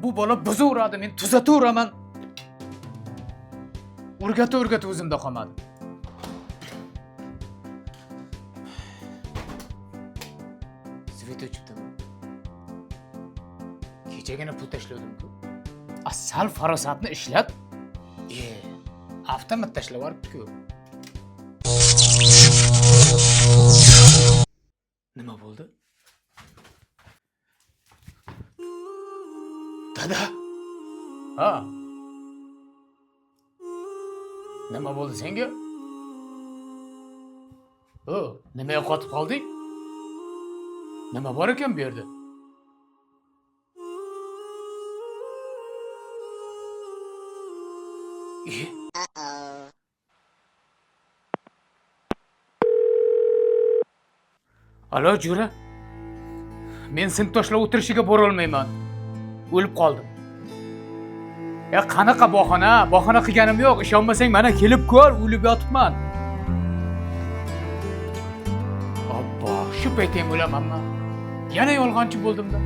Bu bola buzaveradi, men tuzataveraman. O'rgata o'rgata o'zimda qolmadi. Svet o'chibdimi? Kechagina pul tashlavdim-ku. A sal farosatni ishlat. E, avtomat tashlab yuboribdi-ku. Nima bo'ldi? Dada. Ha. Nima bo'ldi senga? O, nimaga qotib qolding? Nima bor ekan bu yerda? E? Alo, jo'ra. Men sinfdoshlar o'tirishiga borolmayman. O'lib qoldim. Ya qanaqa bahona? Bahona qilganim yo'q. Ishonmasang mana kelib ko'r, o'lib yotibman. Obbo, shu payt ham o'lamanmi? Yana yolg'onchi bo'ldimda.